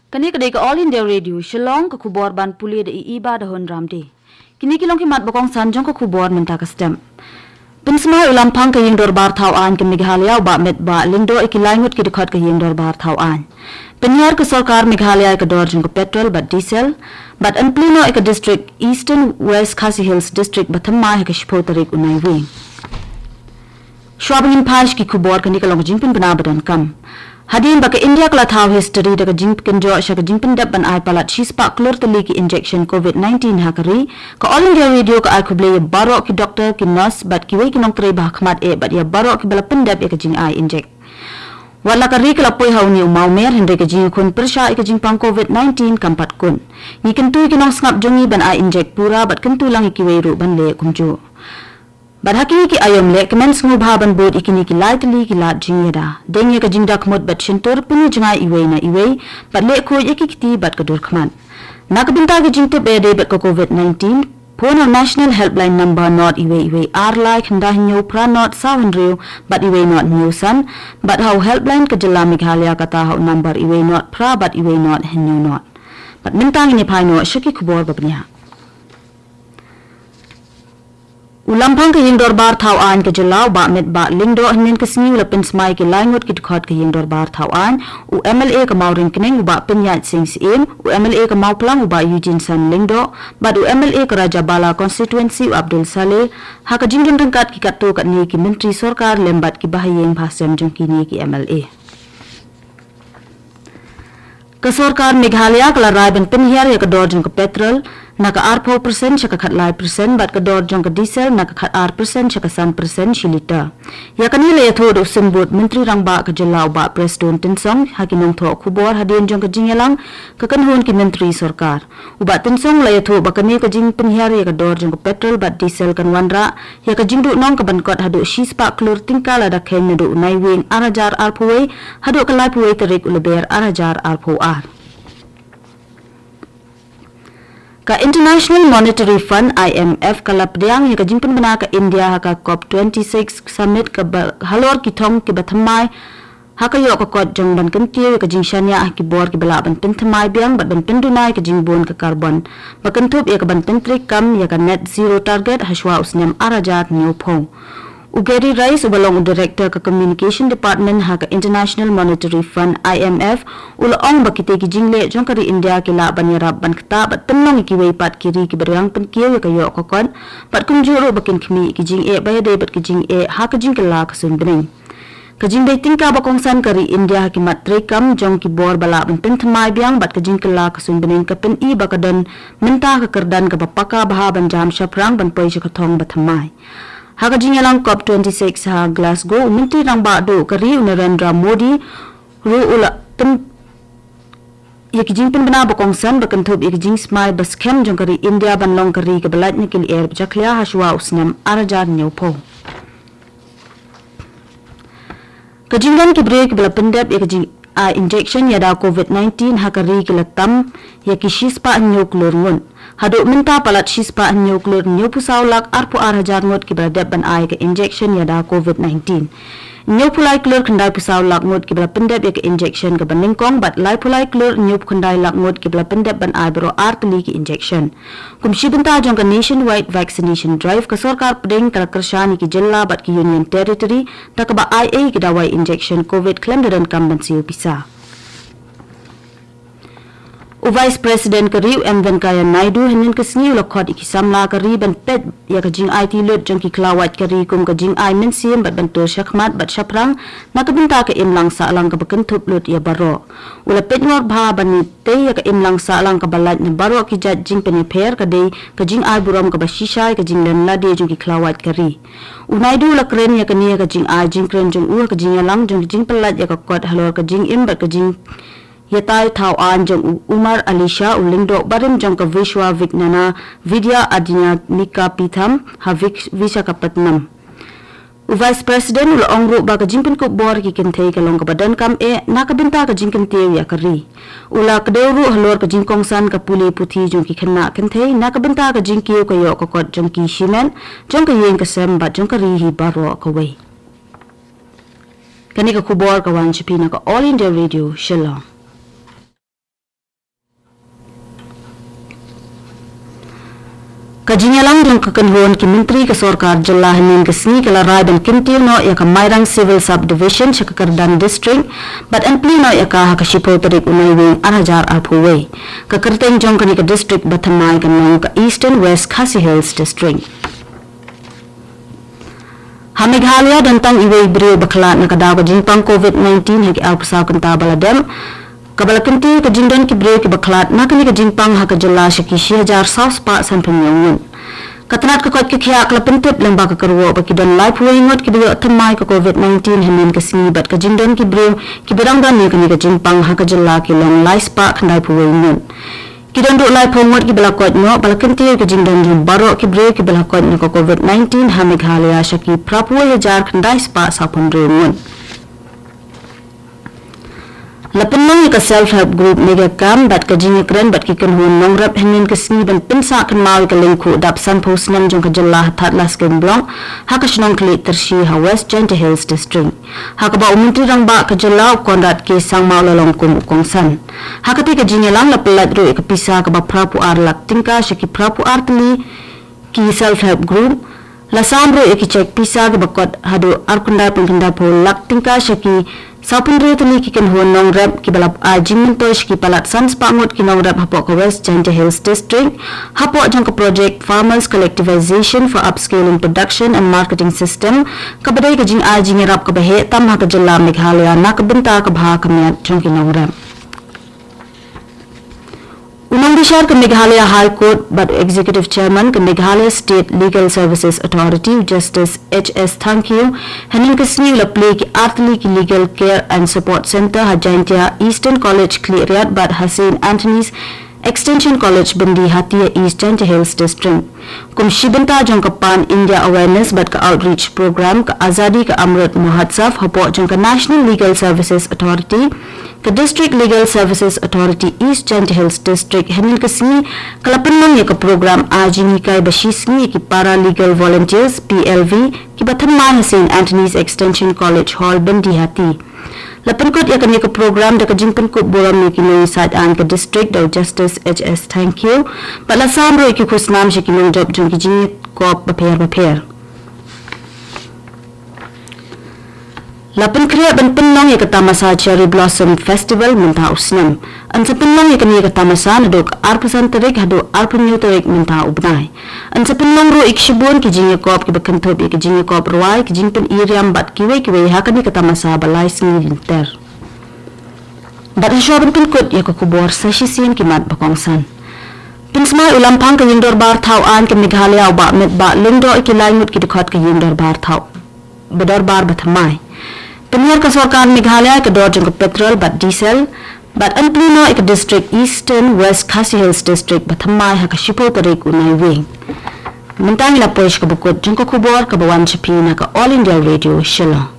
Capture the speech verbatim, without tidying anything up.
Kane ka dei ka All India Radio Shillong, ka khubor ban pule da i Iba da Hun Ramde. Kine ki long ki mat ba kongsan jong ka khubor mynta ka step. Pynsmai u Lamphang ka Ïing Dorbar Thaw Aiñ ka Meghalaya u Bah Metbah Lyngdoh ïa ki lai ngut ki dkhot ka Ïing Dorbar Thaw Aiñ. Pynhiar ka sorkar Meghalaya ïa ka dor jong ka petrol bad diesel, bad yn plie noh ïa ka district Eastern West Khasi Hills District ba thymmai ha ka shiphew tarik u Naiwieng. Shuwa ba ngin phai sha ki khubor, kane ka long ka jingpynbna ba donkam. Hadien ba ka India ka la thaw history da ka jingpynjot sha ka jingpyndep ban ai palat shispah klur tylli ki injection covid nineteen ha ka ri, ka All India Radio ka ai khublei ïa baroh ki doktor, ki nurse bad kiwei ki nongtrei ba ha khmat eh bad ïa baroh ki ba la pyndep ïa ka jingai injek. Wat la ka ri ka la poi ha une u mawmer, hynrei ka jingïakhun pyrshah ïa ka jingpang covid nineteen kam pat kut. Ngi kyntu ïa ki nongsngap jong ngi ban ai injek pura bad kyntu lang ïa kiwei ruh ban leh kumjuh. Bad ha kine ki aïom leh kmen sngewbha ban bud ïa kine ki lai tylli ki lad jingïada. Deng ïa ka jingda khmut bad shyntur, pynïajngai iwei na iwei, bad leh khuid ïa ki kti bad ka dur khmat. Na ka bynta ka jingtip ba ïadei bad ka covid nineteen, phone ha u National Helpline number not iwei iwei ar lai khyndai hynñiew phra not saw hynriew bad iwei not hynñiew san, bad ha u helpline ka jylla Meghalaya kata ha u number iwei not phra bad iwei not hynñiew not. Bad mynta ngin ïa phai noh sha ki khubor ba bniah. U Lamphang ka Ïing Dorbar Thaw Aiñ ka jylla u Bah Metbah Lyngdoh hynnin ka sngi u la pynsmai ïa ki lai ngut ki dkhot ka Ïing Dorbar Thaw Aiñ, u M L A ka Mawryngkneng u Bah Pynïaid Sing Syiem, u M L A ka Mawphlang u Bah Eugene San Lyngdoh, bad u M L A ka Rajabala Constituency u Abdul Saleh, ha ka jingdon ryngkat ki katto katne ki myntri sorkar lem bad ki bahaïing bahasem jong kine ki M L A. Ka sorkar Meghalaya ka la rai ban pynhiar ïa ka dor jong ka petrol na ka arphew percent sha ka khatlai percent bad ka dor jong ka diesel na ka khatar percent sha ka san percent shi liter. Ïa kane la ïathuh da u Symbud Myntri Rangbah ka jylla u Bah Prestone Tynsong ha ki nongthoh khubor hadien jong ka jingïalang ka kynhun ki myntri sorkar. U Bah Tynsong u la ïathuh ba kane ka jingpynhiar ïa ka dor jong ka petrol bad diesel kan wanrah ïa ka jingduhnong kaban kot haduh shispah klur tyngka lada kheiñ naduh u Naiwieng ar hajar arphew wei haduh ka laiphew wei tarik u Lber ar hajar arphew ar. Ka International Monetary Fund, I M F, ka la pdiang ïa ka jingpynbna ka India ha ka COP twenty-six Summit kaba halor ki thong kiba thymmai ha ka ïoh ka kot jong ban kyntiew ïa ka jingshaniah ha ki bor kiba lah ban pynthymmai biang bad ban pynduna ïa ka jingbun ka carbon, ba kynthup ïa ka ban pyntreikam ïa ka net zero target ha shuwa u snem ar hajar hynñiewphew. U Gary Rice uba long u Director ka Communication Department ha ka International Monetary Fund, I M F, u la ong ba kitei ki jingleh jong ka ri India ki lah ban ïarap ban ktah bad pynlong ïa kiwei pat ki ri kiba riang pynkiew ïa ka ïoh ka kot, bad kumjuh ruh ba kin khmih ïa ki jingeh ba ïadei bad ki jingeh ha ka jingkylla ka suiñbneng. Ka jingbei tyngka ba kongsan ka ri India ha ki mat treikam jong ki bor ba lah ban pynthymmai biang bad ka jingkylla ka suiñbneng ka pyni ba ka don mynta ka kyrdan kaba paka bha ban jam shaphrang ban poi sha ka thong ba thymmai. Ha ka jingïalang COP twenty-six ha Glasgow, u Myntri Rangbah Duh ka ri u Narendra Modi ruh u la pyn ïa ki jingpynbna ba kongsan ba kynthup ïa ki jingsmai ba skhem jong ka ri India ban long ka ri kaba lait na ki lyer ba jakhlia ha shuwa u snem ar hajar hynñiewphew. Ka jingdon ki briew kiba la pyndep ïa ka jing, ah, injection ïada covid nineteen ha ka ri ki la tam ïa ki shispah hynñiew klur ngut. Haduh mynta palat shispah hynñiew klur hynñiewphew saw lak arphew ar hajar ngut kiba la dep ban ai ka injection ïada covid nineteen. Hynñiewphew lai klur khyndaiphew saw lak ngut kiba la pyndep ïa ka injection kaba nyngkong bad laiphew lai klur hynñiewphew khyndai lak ngut kiba la pyndep ban ai baroh ar tylli ki injection. Kum shi bynta jong ka Nationwide Vaccination Drive, ka sorkar pdeng ka la kyrshan ïa ki jylla bad ki Union Territory da kaba ai ei ki dawai injection covid khlem da donkam ban siew pisa. U Vice President ka ri u M Venkaiah Naidu hynnin ka sngi u la khot ïa ki samla ka ri ban peit ïa ka jingaiti lut jong ki khlawait ka ri kum ka jingai mynsiem bad ban tur shakhmat bad shaphrang na ka bynta ka imlang sahlang kaba kynthup lut ïa baroh. U la peit ngor bha ban ïatei ïa ka imlang sahlang kaba lait na baroh ki jait jingpynïapher, ka dei ka jingai burom kaba shisha ïa ka jinglem lade jong ki khlawait ka ri. U Naidu u la kren ïa kane ha ka jingai jingkren jong u ha ka jingïalang jong ka jingpyllait ïa ka kot halor ka jingim bad ka jing ïatai thaw aiñ jong u Umar Ali Shah, u lyngdoh barim jong ka Vishwa Vignana Vidya Adhyatmika Peetham ha Vik-, Visakhapatnam. U Vice President u la ong ruh ba ka jingpynkup bor ïa ki kynthei ka long kaba donkam eh na ka bynta ka jingkyntiew ïa ka ri. U la kdew ruh halor ka jingkongsan ka pule puthi jong ki khynnah kynthei na ka bynta ka jingkiew ka ïoh ka kot jong ki shimet, jong ka ïing ka sem bad jong ka ri hi baroh kawei. Kane ka khubor ka wan sha phi na ka All India Radio Shillong. Ka jingïalang jong ka kynhun ki myntri ka sorkar jylla hynnin ka sngi ka la rai ban kyntiew noh ïa ka Mairang Civil Subdivision sha ka kyrdan district bad yn plie noh ïa ka ha ka shiphew tarik u Naiwieng ar hajar arphew wei. Ka kyrteng jong kane ka district bathymmai kan long ka Eastern West Khasi Hills District. Ha Meghalaya don tang iwei i briew ba khlad na ka daw ka jingpang covid nineteen ha ki arphew saw kynta ba la dep, kaba la kyntiew ka jingdon ki briew kiba khlad na kane ka jingpang ha ka jylla sha ki shi hajar saw spah sanphew hynñiew ngut. Ka tnat ka koit ka khiah ka la pyntip lyngba ka kyrwoh ba ki don laiphew wei ngut kiba ïoh thymmai ka covid nineteen hynnin ka sngi bad ka jingdon ki briew kiba dang don ïa kane ka jingpang ha ka jylla ki long lai spah khyndaiphew wei ngut. Ki don ruh laiphew ngut kiba la koit noh, ba la kyntiew ka jingdon jong baroh ki briew kiba la koit na ka covid nineteen ha Meghalaya sha ki phraphew wei hajar khyndai spah sawphew hynriew ngut. La pynlong ïa ka Self Help Group Mega Camp bad ka jingïakren bad ki kynhun nongrep hynnin ka sngi ban pynsah kynmaw ïa ka lyngkhuh dap sanphew snem jong ka jylla ha Thadlaskein Block ha ka shnong Khlieh Tyrshi ha West Jaintia Hills District, ha kaba u Myntri Rangbah ka jylla u Conrad K Sangma u la long kum u kongsan. Ha katei ka jingïalang la pyllait ruh ïa ka pisa kaba phraphew ar lak tyngka sha ki phraphew ar tylli ki Self Help Group. La sam ruh ïa ki cheque pisa kiba kot haduh arphew khyndai point khyndaiphew lak tyngka sha ki sawphew hynriew tylli ki kynhun nongrep kiba la ai jingmyntoi sha ki palat san spah ngut ki nongrep hapoh ka West Jaintia Hills District, hapoh jong ka project Farmers Collectivization for Upscaling Production and Marketing System, kaba dei ka jingai jingïarap kaba heh tam ha ka jylla Meghalaya na ka bynta ka bha ka miat jong ki nongrep. U nongbishar ka Meghalaya High Court bad u Executive Chairman ka Meghalaya State Legal Services Authority, u Justice H S Thangkhiew, hynnin ka sngi u la plie ki ar tylli ki Legal Care and Support Center ha Jaintia Eastern College Khliehriat bad ha Saint Anthony's Extension College Byndihati ha East Jaintia Hills District. Kum shi bynta jong ka Pan India Awareness bad ka Outreach Program ka Azadi ka Amrit Mahotsav hapoh jong ka National Legal Services Authority, ka District Legal Services Authority East Jaintia Hills District hynnin ka sngi ka la pynlong ïa ka program ai jinghikai ba shi sngi ïa ki Para Legal Volunteers, P L V, kiba thymmai ha Saint Anthony's Extension College Hall, Byndihati. La pynkut ïa kane ka program da ka jingpynkup burom ïa ki nongsaid aiñ ka district da u Justice H S Thangkhiew, bad la sam ruh ïa ki khusnam sha ki nongjop jong ki jingïakop bapher bapher. La pynkhreh ban pynlong ïa ka tamasa Cherry Blossom Festival mynta u snem. Yn sa pynlong ïa kane ka tamasa naduh ka arphew san tarik haduh arphew hynñiew tarik mynta u bnai. Yn sa pynlong ruh ïa ki shibun ki jingïakop kiba kynthup ïa ki jingïakop rwai, ki jingpyni riam bad kiwei kiwei ha kane ka tamasa ba lai sngi lynter. Bad hashwa ban pynkut ïa ka khubor sa shisien ki mat ba kongsan. Pynsmai u Lamphang ka Ïingdorbar Thaw Aiñ ka Meghalaya u Bah Metbah Lyngdoh ïa ki lai ngut ki dkhot ka Ïingdorbar Thaw ba dorbar bathymmai. Pynhiar ka sorkar Meghalaya ka dor jong ka petrol bad diesel, bad yn plie noh ïa ka district Eastern West Khasi Hills District bathymmai ha ka shiphew tarik u Naiwieng. Mynta ngi la poi sha kaba kut jong ka khubor kaba wan sha phi na ka All India Radio Shillong.